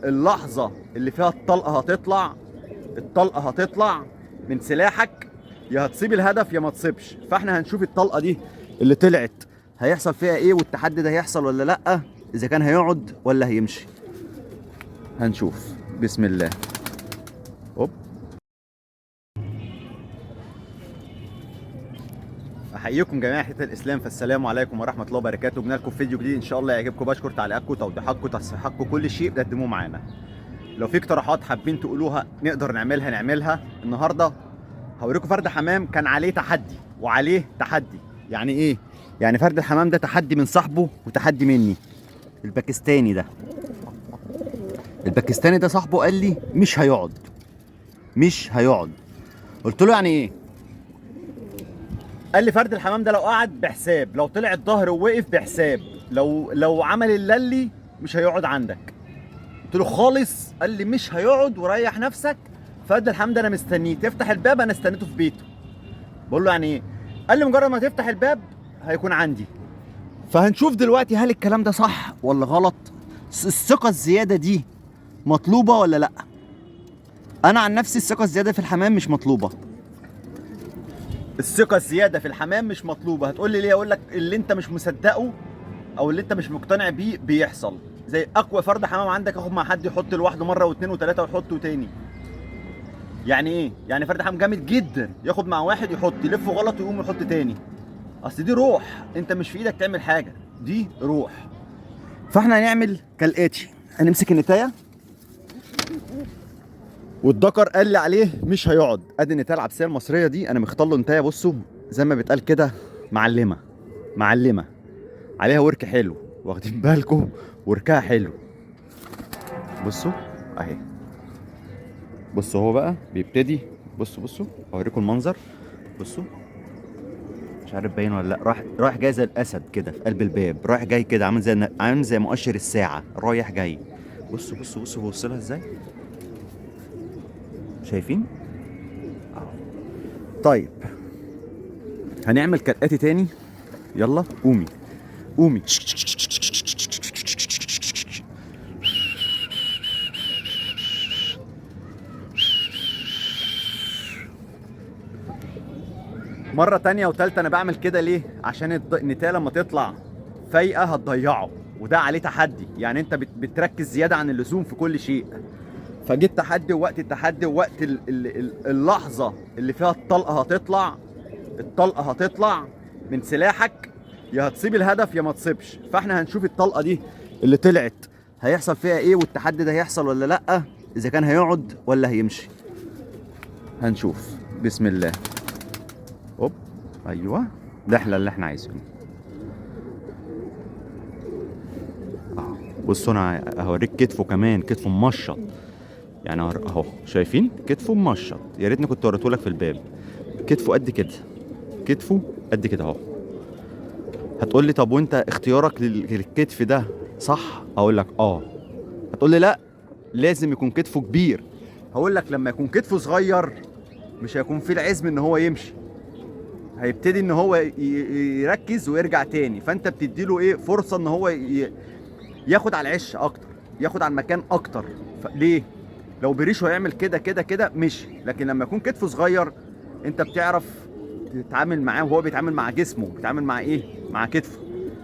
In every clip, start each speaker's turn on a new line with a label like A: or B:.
A: اللحظة اللي فيها الطلقة هتطلع، الطلقة هتطلع من سلاحك، يا هتصيب الهدف يا ما تصيبش. فاحنا هنشوف الطلقة دي اللي طلعت هيحصل فيها ايه، والتحدي ده هيحصل ولا لا، اذا كان هيقعد ولا هيمشي. هنشوف بسم الله. هوب. احييكم جميعا حتة الاسلام، فالسلام عليكم ورحمة الله وبركاته. جبنا لكم فيديو جديد ان شاء الله يعجبكم. بشكر تعليقاتكم، توضيحاتكم، تصحيحاتكم، كل شيء بتقدموه معانا. لو في اقتراحات حابين تقولوها نقدر نعملها نعملها. النهارده هوريكم فرد حمام كان عليه تحدي وعليه تحدي. يعني ايه؟ يعني فرد الحمام ده تحدي من صاحبه وتحدي مني. الباكستاني ده، الباكستاني ده صاحبه قال لي مش هيقعد، مش هيقعد. قلت له يعني ايه؟ قال لي فرد الحمام ده لو قعد بحساب، لو طلع الظهر ووقف بحساب، لو عمل اللي مش هيقعد عندك. قلت له خالص؟ قال لي مش هيقعد وريح نفسك. فرد الحمام ده انا مستنيه تفتح الباب، انا استنيته في بيته. بقول له يعني ايه؟ قال لي مجرد ما تفتح الباب هيكون عندي. فهنشوف دلوقتي هل الكلام ده صح ولا غلط، الثقة الزيادة دي مطلوبة ولا لا. انا عن نفسي الثقة الزيادة في الحمام مش مطلوبة. الثقة الزيادة في الحمام مش مطلوبة. هتقول لي ليه؟ اقول لك اللي انت مش مصدقه او اللي انت مش مقتنع بيه بيحصل. زي اقوى فرد حمام عندك اخد مع حد يحط لوحده مرة واثنين وثلاثة ويحطه تاني. يعني ايه؟ يعني فرد حمام جامد جدا ياخد مع واحد يحط، يلفه غلط ويقوم يحط تاني. اصل دي روح، انت مش في ايدك تعمل حاجة، دي روح. فاحنا هنعمل كالاتي، هنمسك النتايه والدكر قال لي عليه مش هيقعد. ادي النتايه العبسيه المصرية دي انا مختار له نتايه، بصوا زي ما بيتقال كده معلمه، معلمه عليها ورك حلو، واخدين بالكم؟ وركها حلو. بصوا اهي، بصوا هو بقى بيبتدي. بصوا بصوا اوريكم المنظر. بصوا مش عارف باين ولا لا، رايح جاي زي الاسد كده في قلب الباب، رايح جاي كده عامل زي مؤشر الساعة، رايح جاي. بصوا بصوا بصوا بص لها ازاي، شايفين؟ طيب هنعمل كالاتي تاني. يلا قومي قومي. مرة تانية وتالتة. أنا بعمل كده ليه؟ عشان النتاية لما تطلع فايقة هتضيعه، وده عليه تحدي. يعني أنت بتركز زيادة عن اللزوم في كل شيء. فجيت تحدي ووقت التحدي ووقت اللحظة اللي فيها الطلقة هتطلع، الطلقة هتطلع من سلاحك، يا هتصيب الهدف يا ما تصيبش. فاحنا هنشوف الطلقة دي اللي طلعت هيحصل فيها ايه، والتحدي ده هيحصل ولا لأ، إذا كان هيقعد ولا هيمشي. هنشوف بسم الله. هوب، ايوه ده احنا اللي احنا عايزينه. بصوا انا هوريك كتفه كمان، كتفه ممشط. يعني اهو شايفين كتفه ممشط. يا ريتني كنت وريته لك في الباب. كتفه قد كده، كتفه قد كده اهو. هتقول لي طب وانت اختيارك للكتف ده صح؟ اقول لك اه. هتقول لي لا لازم يكون كتفه كبير. هقول لك لما يكون كتفه صغير مش هيكون فيه العزم ان هو يمشي، هيبتدي ان هو يركز ويرجع تاني. فانت بتدي له ايه؟ فرصة ان هو ياخد على العش اكتر، ياخد على المكان اكتر. ليه؟ لو بريشه هيعمل كده كده كده مشي، لكن لما يكون كتفه صغير انت بتعرف تتعامل معاه، وهو بيتعامل مع جسمه، بيتعامل مع ايه؟ مع كتفه.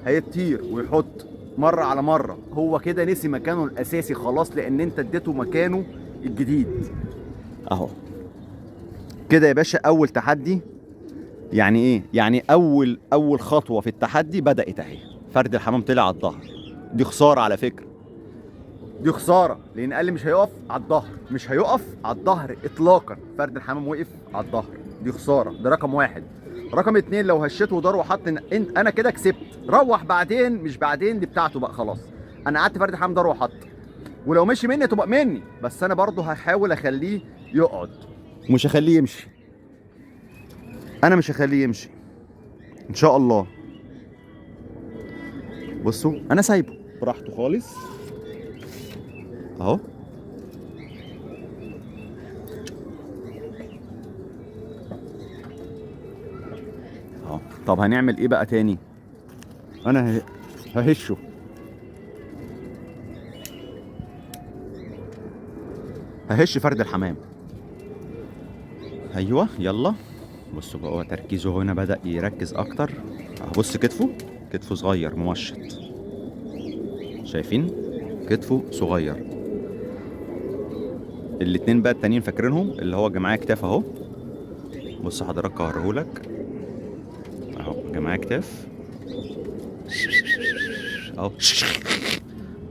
A: هيطير ويحط مرة على مرة. هو كده نسي مكانه الاساسي خلاص، لان انت اديته مكانه الجديد. اهو كده يا باشا. اول تحدي. يعني ايه؟ يعني اول خطوة في التحدي بدات اهي. فرد الحمام طلع على الظهر. دي خسارة على فكرة، دي خسارة، لان قال لي مش هيقف على الظهر، مش هيقف على الظهر اطلاقا. فرد الحمام وقف على الظهر، دي خسارة. ده رقم واحد. رقم اتنين، لو هشيته ودار وحط انا كده كسبت. روح بعدين، مش بعدين، دي بتاعته بقى خلاص. انا قعدت فرد الحمام دار وحط، ولو مشي مني تبقى مني، بس انا برضه هحاول اخليه يقعد، مش هخليه يمشي. انا مش هخليه يمشي ان شاء الله. بصوا انا سايبه براحته خالص اهو. اهو. طب هنعمل ايه بقى تاني؟ انا ههشه. ههش فرد الحمام. ايوه يلا بصوا بقى، هو تركيزه هنا بدأ يركز اكتر. بص كتفه، كتفه صغير ممشط، شايفين كتفه صغير. الاتنين بقى التانيين فاكرينهم اللي هو جماعة كتاف اهو. بص حضرتك هوريهولك اهو، جماعة كتاف اهو.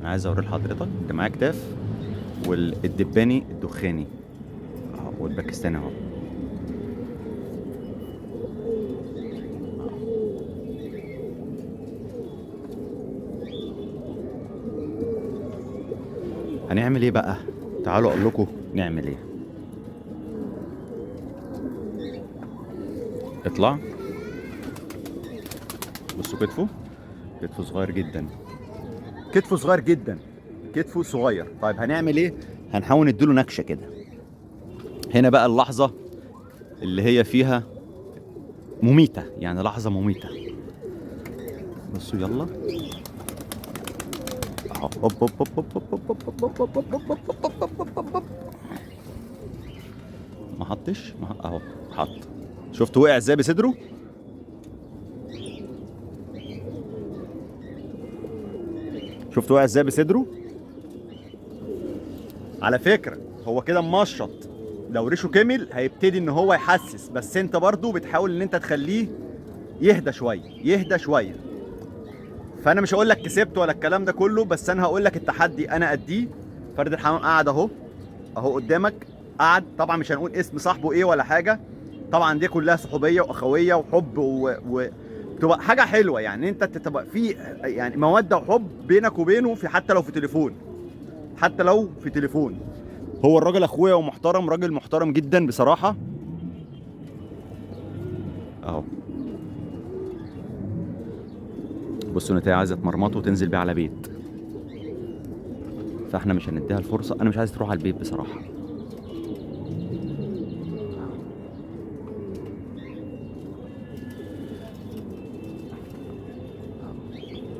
A: انا عايز اوري لحضرتك جماعة كتاف والدباني الدخاني اهو، والباكستاني اهو. هنعمل ايه بقى؟ تعالوا اقول لكم نعمل ايه. اطلع. بصوا كتفه، كتفه صغير جدا، كتفه صغير جدا، كتفه صغير. طيب هنعمل ايه؟ هنحاول نديله نكشه كده. هنا بقى اللحظة اللي هي فيها مميته، يعني لحظة مميته. بصوا يلا اهو، هوب هوب هوب هوب هوب هوب هوب هوب هوب هوب هوب. ما حطش، ما اهو حط. شفت وقع ازاي بصدره؟ شفت وقع ازاي بصدره؟ على فكرة هو كده ممشط، لو ريشه كمل هيبتدي ان هو يحسس، بس انت برضو بتحاول ان انت تخليه يهدى شوية، يهدى شوية. فانا مش هقول لك كسبت ولا الكلام ده كله، بس انا هقول لك التحدي انا اديه. فرد الحمام قعد اهو، اهو قدامك قعد. طبعا مش هنقول اسم صاحبه ايه ولا حاجة، طبعا دي كلها صحوبيه واخويه وحب بتبقى حاجة حلوة، يعني انت تبقى في يعني موده وحب بينك وبينه، في حتى لو في تليفون، حتى لو في تليفون. هو الراجل اخويا ومحترم، راجل محترم جدا بصراحة. اهو بصوا نتايا عايزه تمرمطه وتنزل بيه على بيت، فاحنا مش هنديها الفرصة. انا مش عايز تروح على البيت بصراحة.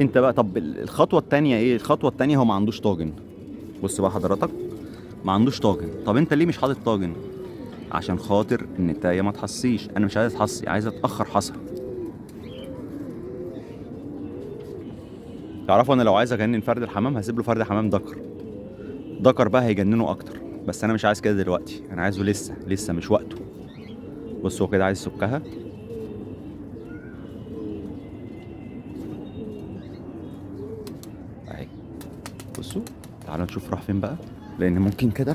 A: انت بقى طب الخطوة التانية ايه؟ الخطوة التانية هو ما عندوش طاجن. بص بقى حضرتك ما عندوش طاجن. طب انت ليه مش حاطط طاجن؟ عشان خاطر النتايه ما تحصيش. انا مش عايز اتحصي، عايز اتاخر حصى. تعرفوا انا لو عايز اجنن فرد الحمام هسيب له فرد حمام ذكر، ذكر بقى هيجننه اكتر، بس انا مش عايز كده دلوقتي، انا عايزه لسه، لسه مش وقته. بص هو كده عايز يسكها. اهي بصوا، تعالوا نشوف راح فين بقى، لان ممكن كده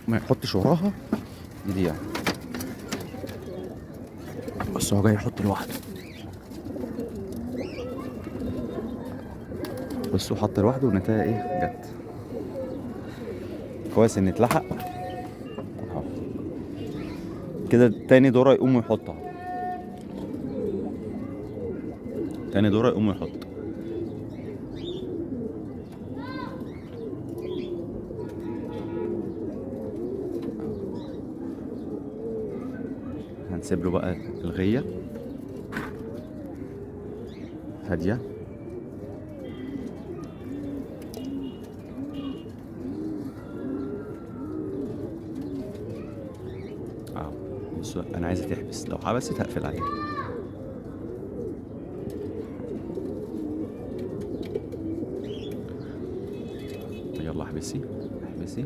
A: ما يحطش وراها دي يعني. بس هو جاي يحط لوحده. بصوا حط لوحده والنتايه ايه جت. كويس ان اتلحق اهو كده. تاني دوره يقوم ويحطها، تاني دوره يقوم ويحط. هنسيب له بقى الغيه هادية. اهو بصوا انا عايزه تحبس، لو حبست هقفل عليها. يلا احبسي احبسي.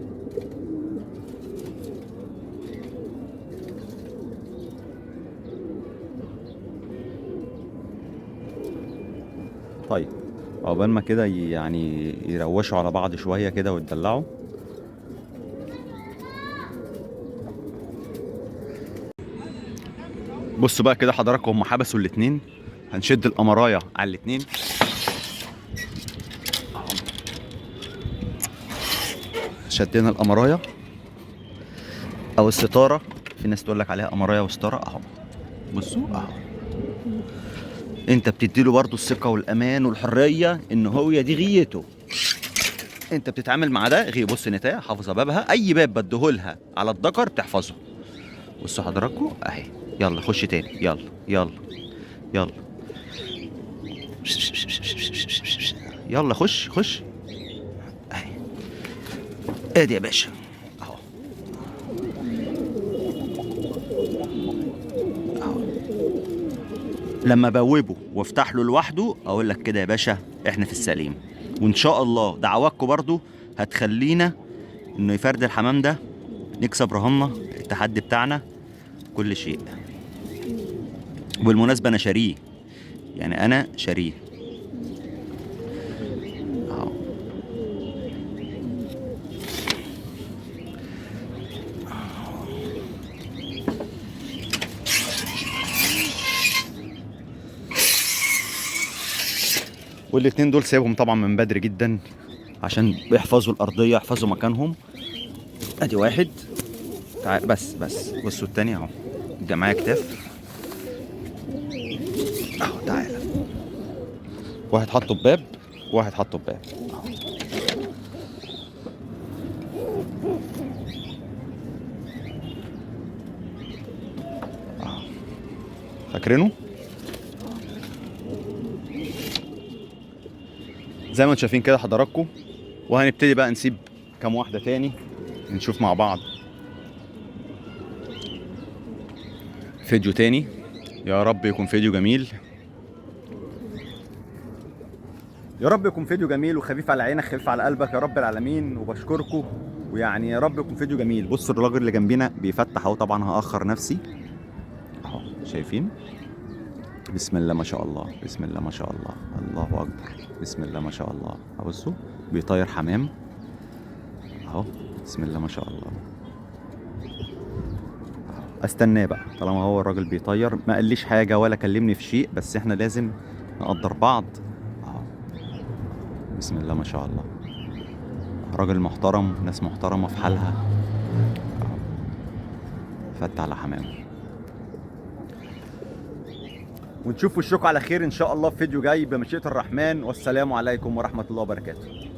A: طيب عقبال ما كده يعني يروشوا على بعض شوية كده ويتدلعوا. بصوا بقى كده حضراتكم، هم حبسوا الاتنين. هنشد القمرايه على الاتنين. شدينا القمرايه او الستارة، في ناس تقول لك عليها قمرايه وستاره اهو. بصوا اهو، انت بتديله برضو الثقة والامان والحرية ان هو دي غيته. انت بتتعامل مع ده غي. بص نتايا حافظه بابها، اي باب بديهولها على الذكر بتحفظه. بصوا حضراتكم اهي، يلا خش تاني، يلا يلا يلا يلا خش خش اهي. ادي يا باشا اهو. لما بوبه وافتح له لوحده اقول لك كده يا باشا احنا في السليم. وان شاء الله دعواتكم برضو هتخلينا انه يفرد الحمام ده، نكسب رهنا التحدي بتاعنا كل شيء. وبالمناسبة انا شاريه، يعني انا شاريه اهو. والاتنين دول سايبهم طبعا من بدري جدا عشان يحفظوا الارضية، يحفظوا مكانهم. ادي واحد، تعال بس بس بصوا التاني اهو، ده معايا كتاف اهو، تعالى. واحد حطه بباب، واحد حطه بباب اهو. فاكرينه؟ زي ما انتم شايفين كده حضراتكم. وهنبتدي بقى نسيب كام واحدة تاني نشوف مع بعض فيديو تاني. يا رب يكون فيديو جميل، يا رب يكون فيديو جميل وخفيف على عينك خفيف على قلبك يا رب العالمين. وبشكركم، ويعني يا رب يكون فيديو جميل. بصوا الراجل اللي جنبينا بيفتح اهو، طبعا هأخر نفسي اهو، شايفين؟ بسم الله ما شاء الله، بسم الله ما شاء الله، الله اكبر، بسم الله ما شاء الله. بصوا بيطير حمام اهو، بسم الله ما شاء الله. استناه بقى طالما هو الراجل بيطير، ما قاليش حاجة ولا كلمني في شيء، بس احنا لازم نقدر بعض اهو. بسم الله ما شاء الله، راجل محترم، ناس محترمه في حالها. فتح على حمامه. ونشوف وشكم على خير ان شاء الله في فيديو جاي بمشيئة الرحمن. والسلام عليكم ورحمة الله وبركاته.